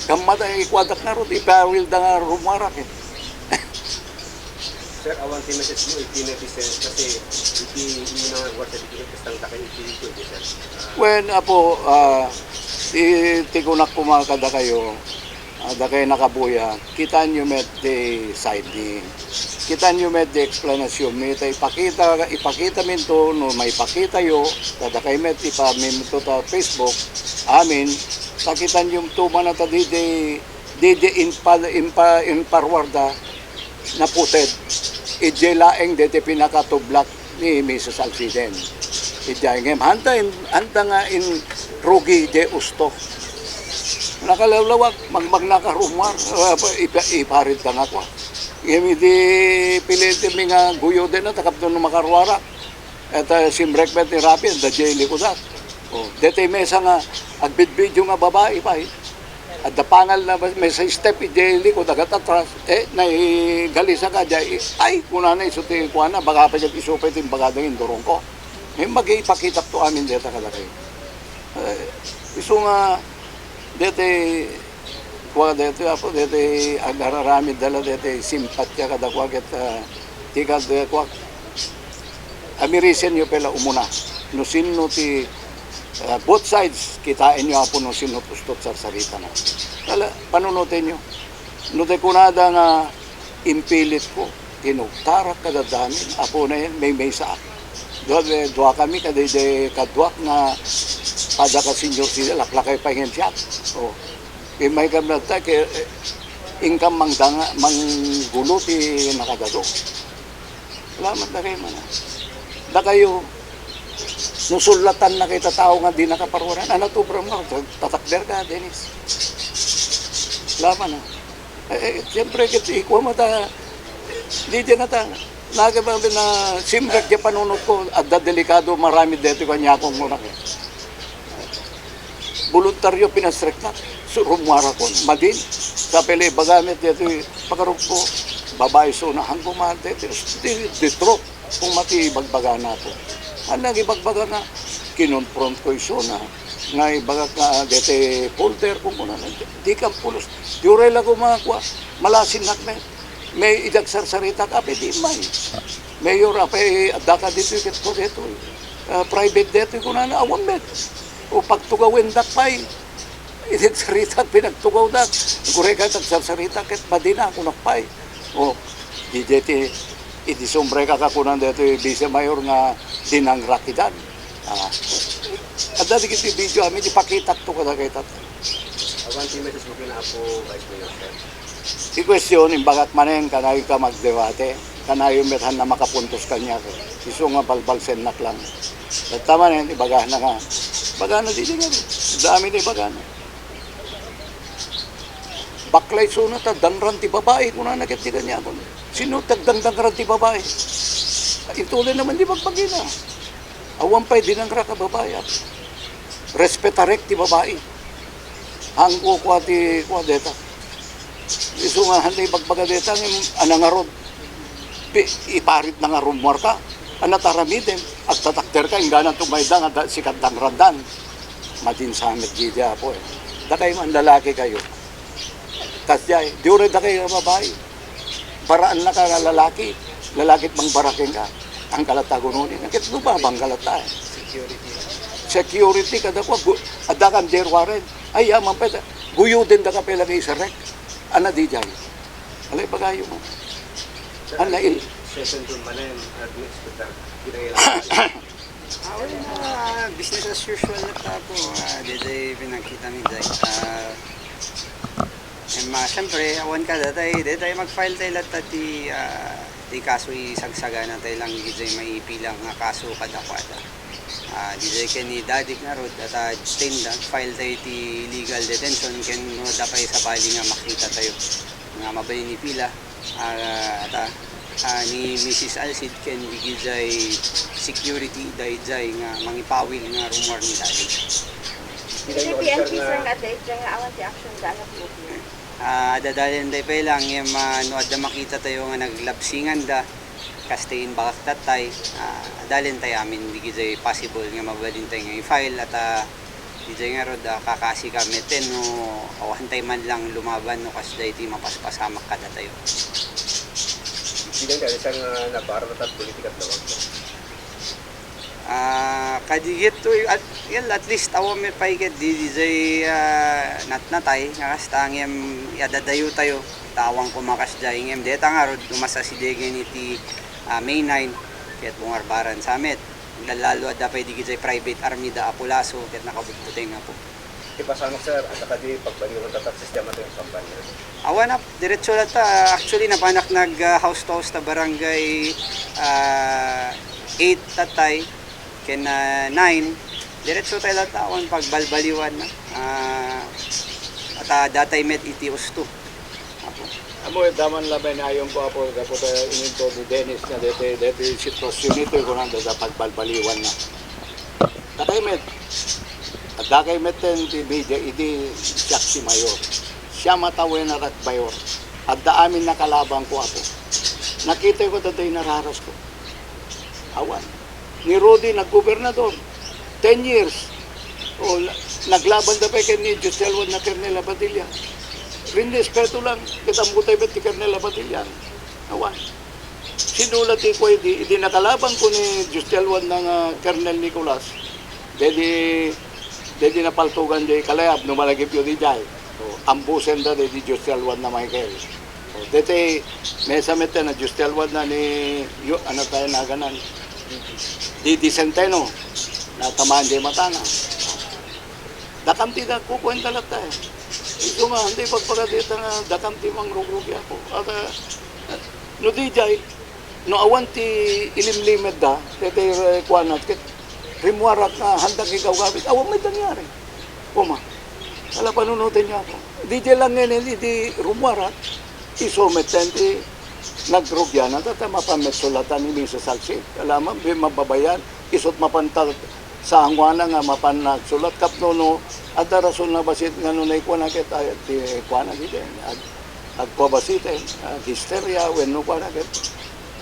Kamata, ikuwadak nga ron, ipawil da nga rumuarak eh. Sir, awan ti message mo iti netizens kasi iti imo na nga WhatsApp iti kastang dakay iti ito, di, sir? Ah. Wen, Apo, ah, ti, ti kunak kuma kadakayo, ah, dakay nakabuya, kitaan yo met ti side ni, kitaan yo met ti explanation mi, ta ipakita, ipakita minto, no maipakita yo, ta dakay met ipaminto ta Facebook, amin, ta kitaan yo to man ta di, di, di, di inpa-, inpa-, inparwarda, naputed. Idiay laeng deti pinakatublak ni Missus Alciden. Idiay ngem, hanta in, hanta nga in rugi de usto. Nakalawlawag, magmagna ka rumar, ah, ipa-, iparit ka nga kwa. Ngem idi pilit mi nga guyo den, no, takapto no makaruara. Eta simrek met ni Rafi, adda jay likudan. Oh, deti mesa nga agbidbidyo nga babai pay. Adda pangal na mesa step iti likod, agat atras. Eh, naigalisa ka, jay, ay, kunana, isu ti kuana, baga pay ket isu pay ti imbagada nga indurongko. Eh, magipakitak to amin deta kadakay. Eh, isu nga, deti, Kua daytoy, Apo, daytoy agararamid da la daytoy simpatya kadakuak ket, ah, ti kadakuak, amirisenyo pay la umuna no sinno ti, ah, both sides, kitaenyo, Apo, no sinno ti usto ti sarsaritana. Kala, panunotenyo. No ti kunada nga impilitko, tinugtarak kadadamin, Apo, na yan, maymaysaak. Dua, duakami kadaydi kaduak nga pada ka senior citizen, laklakay pay ngem siak. Oh. Immay kam latta, ke, eh, inkam mangdanga, manggulo ti nakadado. Salamat na kayo, mana. Da kayo, nusulatan na kayo ta tao nga di nakaparuanan. Ano to, bro, mo? Tatakder ka, Dennis. Salamat na. Eh, eh, siyempre, ket ikuha mo ta, di dyan na ta. Nagabang din na simrek di panunot ko, adda delikado, marami dito kanya akong muna. Voluntaryo pinasreknak, so, rumuara ko, madin. Sa pili, bagamit dito, pakarog ko, babae, so, na, hangko mahal dito, di, di truck, kung mati, ibagbaga na ako. Ang nagibagbaga na, kinonfront ko iso na, nga ibagak nga, dito, folder, kung kuna na, di kang pulos. Di uray lang ko mga kuha, malasin na, may, may idagsarsarita ka, pwede may. Mayor, apay, adda ka dito, ket ko dito. Ah, private dito, kunana, awan met. O pagtugawen dak pay. Idi sarita pinagtugaw dak. Gure ka tagsarsarita ket madina kunak pay. O, di deti, Idi sumbre ka kakunan daytoy Vice Mayor nga dinangrakidan. Ah. Adda dagiti video amin, ipakitak to kadagita. Awan ti message mo kina Apo Vice Mayor, sir? Ti question, imbagak manen, kanayon ka magdebate, kanayon met han na makapuntos kaniak. Isu nga balbalsennak lang. Tatta manen, ibagana nga, ibagana di nga, dami na ibagana. Bakla isuna ta dangran ti babai, kunana ket di kaniakon. Sino ti agdangdangran ti babai? Intuloy naman di bagbagina. Awan pay dinangra ka babai, ah. Respetarek ti babai. Ang kukua ti kua deta. Isu nga, handa ibagbaga deta, ngem, ana ngarud. Pi-, iparit na nga rummuar ka. Ana taramidem, agtatakder ka, inggana tumayda nga da-, sika dangrandan. Madin sa met didi, Apo, eh. Dakay man, lalaki kayo. Kasdiay, di uray dakay nga babai. Baraan na ka nga lalaki, lalaki ti mangbaraken ka. Ang kalata gunoni, nakit lubabang kalata, eh. Security. Security, kada kua, gu-, adda kan January. Ay, yaman pa, guyuden da ka pala nga isarek. Ana di jay. Alay, bagayo mo. Sir, ana, il- session to manen, uh, do you expect that? Kinailangan. Ah, well, ah, business as usual na ta po. Ah, daytoy pinagkita mi, day. Ah, em, ah, siyempre, awan ka, datay, datay mag-file tayo lahat ti, ah, ti kaso isagsagana tayo lang, daytoy maipilang nga kaso kadakwada. Ah, daytoy ken ni Dadik ngarud, at, ah, detained, ah, file tayo ti legal detention, ken no, dapay sabali nga makita tayo nga mabalin ipila. Ah, ata, ah, ni Missus Alcid ken digidiay security daydiay nga mangipawil nga rummuar ni David. Iti P N P, sir, nga adda iti nga awan ti action da anak mo. Ah, adda dalen day pay lang, ngem, ah, no adda makita tayo nga naglabsinganda, kas ti imbagak tattay, ah, adalen tayo amin digidiay possible nga mabalin tayo nga i-file, at, ah, Didiay ngarud, ah, kakasi ka metten no awan tay man lang lumaban no kasdiay ti mapaspasamak kadatayo. Didiay nga, saan nga nabara na tat politikat lawag mo? Ah, kadigito, at, yan, at least, awan met pay ket di, didiay, ah, natnatay, nga kasta ngem, adadayo tayo, ta awan koma kasdiay, ngem, deta ngarud, umasidegen iti, ah, May nine, ket bungarbaran sa met. Lalo adda pay digidiay private army da Apo Lasso ket nakabutbuteng, Apo. Ti pasamak, sir, adda kadi pagbaliwan ta tat sistema tayo kampanya? Awan, Ap, diretso latta. Actually, napanak nag, ah, house to house ta barangay, ah, eight tattay ken, ah, nine. Diretso tayo latta, awan pagbalbaliwan na. Ah, at, ah, datay met iti usto. Apo. Ammo, daman labi nga ayon ko, Apo, gapu ta ininto ni Dennis nga deti, deti sitwasyon ito, kunanda da pagbalbaliwan na. Dakay met, adda kay met ten ti media, idi siak ti mayor. Siak a tawen a rat mayor. Adda amin a kalabang ko, Apo. Nakita ko, dati nararas ko. Awan. Ni Rudy, naggobernador. Ten years. O, na-, naglaban da pay ken ni Jose Alwan a Kernel Abadilla. Rinrespeto lang, ket ammo tay met ti Kernel Abadilla. Awan. Sino la ti kua idi, idi nakalabang ko ni Jose Alwan nga Kernel Nicolas. Dedi, dedi napaltugan diay kalayab, no malagipyo diay. O, ambusen da dedi Jose Alwan a Michael. O, deti, mesa met na Jose Alwan a ni, yo, ano tayo naganan? Didi Centeno, natamaan di matana. Dakam ti nagkukuwenta latta, eh. Isu nga, hindi pagpagadita nga dakam ti mangrugrugi ako. At, ah, no di jay, no awan ti ilimlimed da, deti, eh, kuana, ket rimmuarak nga handa kigawgawid, awan may nangyari. Kuma, ala panunoten niyo ako. Di jay lang ngayon, di rummuarak, isu met ti nagrugian, at, at mapan met sulatan ni Missus Salsi. Alaman, bi-, mababayan, isut mapan ta-, sa angwana nga mapan nagsulat, tapno no, adda rason na basit nga no naikuan na ket, ay, ti kuana giden, ag-, agpabasiten, ag-histerya, wenno kuana ket,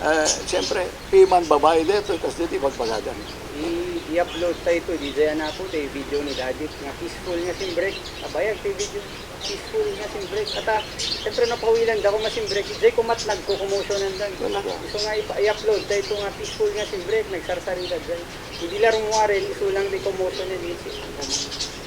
eh, siyempre, piman babae dito, kas dito, ipagbagadan. I-, i-upload tayo ito, di dyan na po, tayo video ni Daddy, nga peaceful nga simbreak, abayag tayo video. Peaceful nga simbreak. At, ah, siyempre, napawilan da ko masimbreak. Diay kumat nagko-commotionan dan. Talaga? Isu nga ipa-, i-upload da ito nga peaceful nga simbreak. Nagsarsarita diay. Hindi la rummuaren, isu lang di commotion and it's it.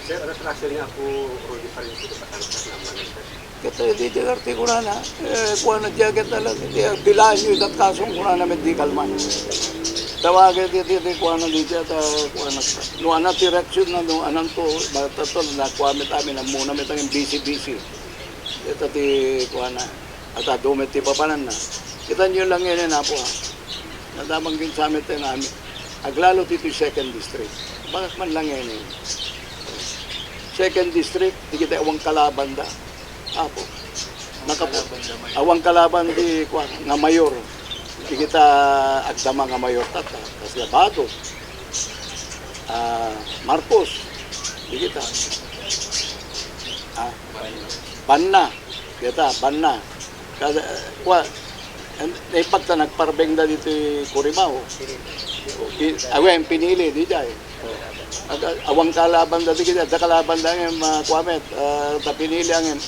Sir, ano traction niya po, Rudy Farincio, di pa tanong sa naman, sir? Ket, eh, diay artikulo na, eh, kuana diay ket ala, diay, bilaanyo ita kasong kunana met di kalman. Tawagen ti, ti, ti kuana diay ta, kuana, no anak ti reaksyon na, no anak to, basta to, na kuana met amin, ammona met ang busy-busy. Ita ti kuana, at adu met ti papananna. Kitaenyo lang ngamin, Apo, ha. Nadamag din sa amin tayo namin. Aglalo dito yung second district. Bakit man lang ngamin? Second district, di kita awang kalaban da. Apo. Nakapu-, awang kalaban di, kuwan, nga mayor. Di kita agdama nga mayor tata. Kasi Abado. Ah, Marcos. Di kita. Ah, Banna. Kita, Banna. Kada, kuwan, naipagta nagparbeng da ditoy Curimaw. Pi-, awen, pinili, di jay. Aga-, awang kalaban da di kita, da kalaban da ngamin, ma-, kuwan met, ah, ta pinili ngamin,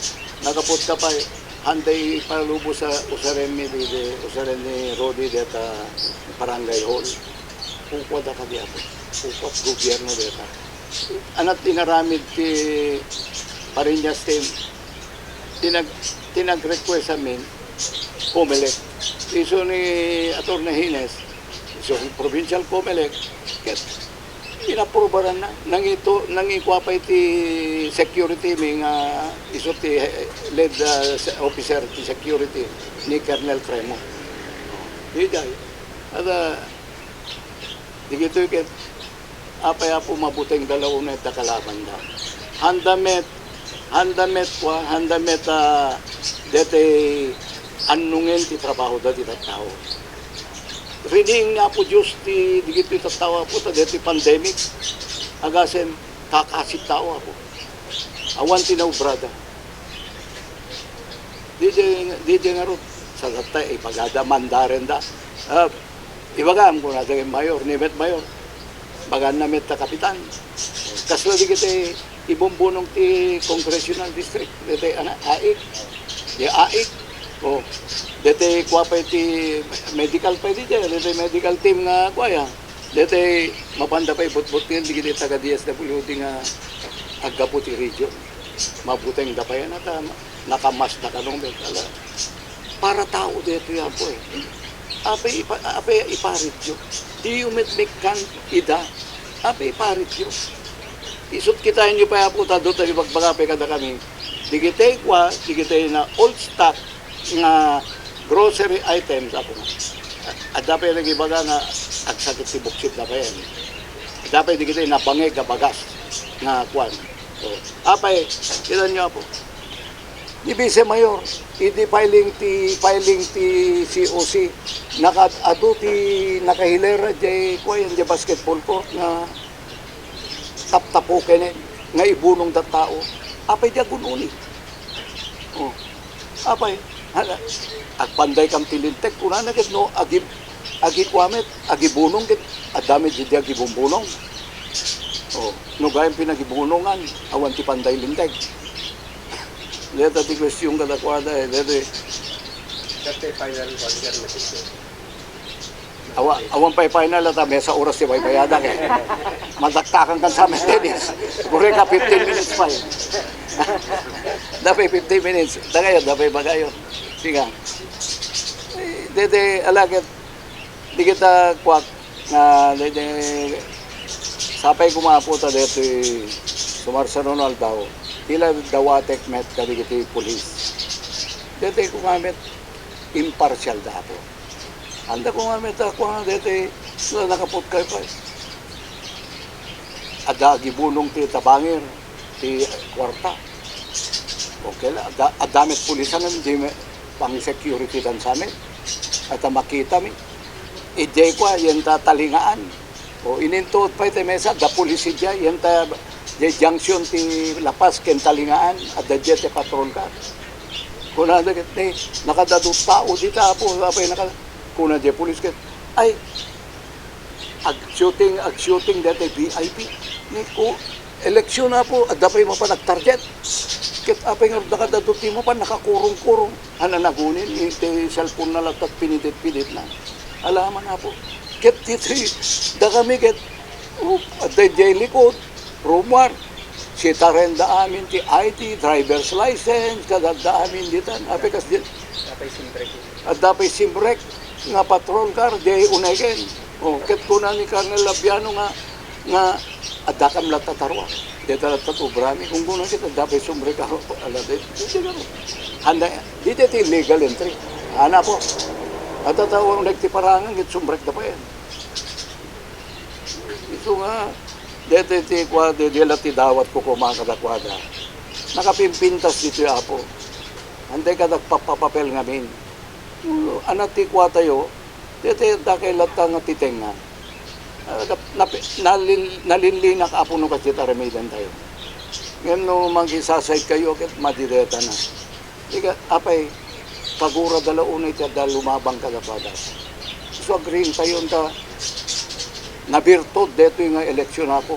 nakaput ka pay, handa ipalubos sa usaren mi di, di, usaren ni Rodi deta barangay hall. Kukua da kadi, Apo. Kukua gobyerno deta. Anat inaramid ti Pariñas team, tinag-, tinag-request amin, Comelec. Isu ni Attorney Gines, isu ni provincial Comelec, ket inaprubaran na. Nangito-, nangikua pay ti security mi nga isu ti he-, lead, ah, se-, officer ti security ni Colonel Cremo. Di jay. At, ah, digitoy ket apay, Apo, mabuteng da la unay da kalaban da. Handa met, handa met kua, handa met, ah, deti annongen ti trabaho da ti tattao. Ridiing ni Apo Dios ti digitoy tattao, Apo, ta deti pandemic. Agasen, kakasi tao, Apo. Awan ti naubra da. Di, di, di, di ngarud. Sa tatta, ibagada, mandaren da. Ah, ibagam, kuna dagiti mayor, ni met mayor. Baganna met ta kapitan. Kasla digiti ibumbunong ti congressional district. Deti, ana, AIC. Di AIC. O, deti kua pay ti medical pay di, deti medical team nga kua ya. Deti mapanda pay butbutngen digiti taga D S W D nga aggapu ti region. Mabuteng da pay, ana, ta nakamas da kano met, ala. Para tao detoy, Apo, eh. Apay ipa-, apay iparityo. Diyo met mekkan ida. Apay iparityo. Isut kitaenyo pay, Apo, ta adu ta ibagbaga pay kadakami. Digitay kua, digitay na old stock nga grocery items, Apo. Adda pay nagibaga nga agsakit ti buksit na pay. Adda pay digitay nabangeg a bagas nga kuan. O, apay, kitaenyo, Apo. Ni Vice Mayor, idi filing ti, filing ti C O C, nakaad-adu ti nakahilera jay, kuan, jay basketball court nga taptapuken nga ibunong da tao. Apay di agun-uni? O, apay, hala, agpanday kam ti linteg, kunana ket no, agi-, agikua met, agibunong ket, adda met di agibumbunong. O, no gayon pinagibunongan, awan ti panday linteg. Deta ti question kadakuada, eh, deta. Deta final, final na question. Awa-, awan pay final, ta maysa oras ti baybayadak, eh. Madaktakan kan sa maintenance. Gure ka fifteen minutes pay. Dapay fifteen minutes. Dagayo, dapay bagayo. Siga. Eh, dede, ala ket, di kita kuak, nga, dede, sapay kumapo ta detoy sumarsaruno aldaw. Tila dawatek met kadagiti pulis. Dede kumamet impartial da Apo. Anda ko nga met, ako nga deti, sila nakaputkay pay. Adda agibunong ti tabangir, ti kuarta. Okay la, adda, adda met pulisan, di met pang-security dan sa amin. At makita mi. Idiay ko, yan ta talingaan. O, inintuot pay ti maysa, adda pulis idiay, yan ta, diay junction ti La Paz ken Talingaan, adda diay ti patrol car. Kunana ket ni, nakadadu tao dita, Apo, apay naka-, kuna diay pulis ket, ay, ag-shooting, ag-shooting dati V I P. Ni ko, eleksyon, Apo, adda pay mapan ag-target. Ket apay nga nakadadu ti mapan, nakakurong-kurong. Ana nagunin, iti cellphone na latta pinidit-pidit na. Alaman, Apo. Ket ditoy, dakami ket, oh, adda diay likod, rumar. Kitarenda amin ti I D, driver's license, kada adda amin ditan. Apay kas di, Napay simbrek. Adda pay simbrek nga patrol car, di unegen. O, ket kuna ni Colonel Labiano nga, nga adda kam latta tarua. Deta latta obrami. Kung kuna ket adda pay simbrek a, ala, di, di, di, handa, di, di, ti illegal entry. Ana po. At tatawa, nagtiparangan, ket simbrek da pa yan. Isu nga, deta ti, kwa, di, di la ti dawat ko kuma kadakuada. Nakapimpintas ditoy, Apo. Handa ka nagpapapapel ngamin. Ana ti kuatayo, deta dakay latta nga titengnga. Ah, nap-, nalin-, nalinlinak, Apo, no kasdiay aramidentayo. Ngem no mangisasaykayo, ket madi deta na. Ika, apay, kagurada la unay ti adda lumabang kadakuada. So, agriingtayo ta nabirtud detoy nga eleksyon, Apo.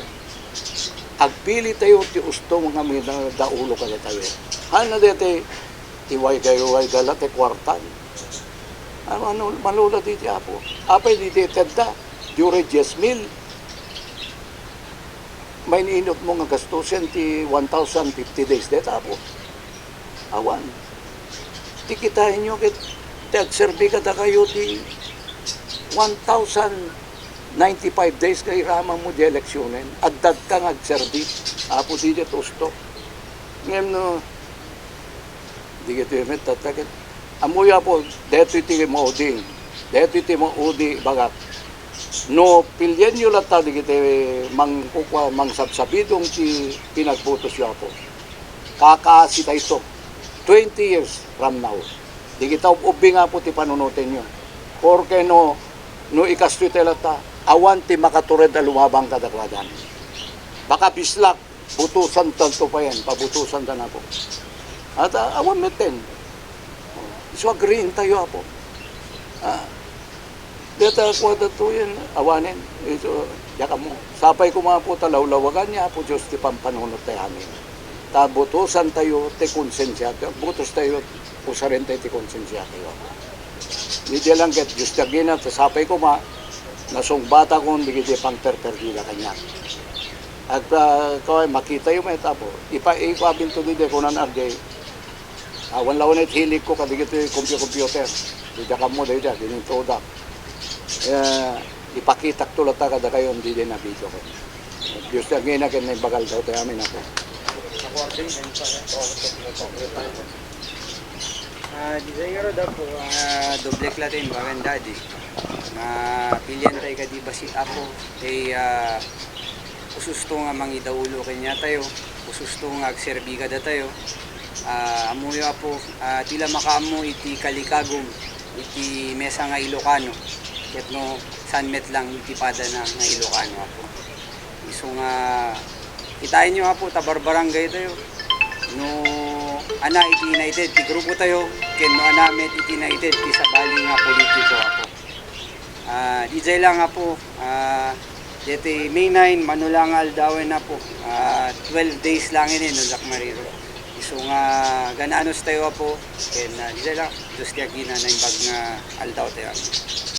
Agpilitayo ti usto nga minadaulo kadatayo. Hana deti ti wayga-wayga la ti kuartan. Ano, ano, malula diti, Apo. Apay diti tedda, diuray dies mil. Maininot mo nga gastusen ti one thousand fifty days deta, Apo. Awan. Ti kitaenyo ket ti agserbi kadakayo ti one thousand ninety-five days nga iraman mo di eleksionen. Adda ka nga agserbi, Apo, didi ti usto. Ngem no, di kitayo met tattaket. Ammoyo, Apo, detoy ti maudi. Detoy ti maudi, bagak. No, pilienyo latta dagiti mangkukua-, mangsabsabidong ti pinagbutosyo, Apo. Kakaasi dayto, twenty years from now. Dagita ub-ubing, Apo, ti panunotenyo. Porke no, no ikastoy tayo latta, awan ti makatured a lumabang kadakuadan. Baka bislak, butusan tanto pa yan, pabutusan ta na po. At, ah, awan metten. Isu agriingtayo, Apo. Ah, deta kuada to yan, awanen. Isu, diak ammo. Sapay koma, Apo, ta lawlawagan ni Apo Dios ti pampanunot tayo amin. Ta butusan tayo ti konsensia, ta butos tayo, usaren tayo ti konsensia tayo, Apo. Ni di lang ket Dios ti agina, ta sapay koma, nasungbatakon dagiti pangperperdida kaniak. Agka-, kaway, makitayo met, Apo. Ipa-, ikuabinto didi, kunan adi, awan lawan it hilig ko, kadigitoy compu-, computer. Dida kamo, dida, dinintodak. Eh, ipakitak to latta kadakayo, didi na video ko. Dios ti agina ken naimbag aldaw tayo amin, Apo. Ah, di tayo ngarud, Apo, ah, doble klase yung baganda, di. Nga pilian tayo kadi basi, Apo, kay, ah, ususto nga mangidaulo kaniatayo, ususto nga agserbi kadatayo. Ah, ammoyo, Apo, ah, ti la makaammo iti kalikagum, iti mesa nga Ilocano, ket no saan met lang iti padana nga Ilocano, Apo. Isu nga, kitaenyo, Apo, ta barbarangay tayo. No ana iti United ti grupo tayo, ken no ana met iti United ti sabali nga politiko, Apo. Ah, dijay lang, Apo, ah, deti May nine, mano la nga aldawen, Apo. Ah, twelve days lang ini, no, Jack Mariro. Isu nga, gananos tayo, Apo, ken, ah, dijay lang, Dios ti agina, naimbag nga aldaw tayo, Apo.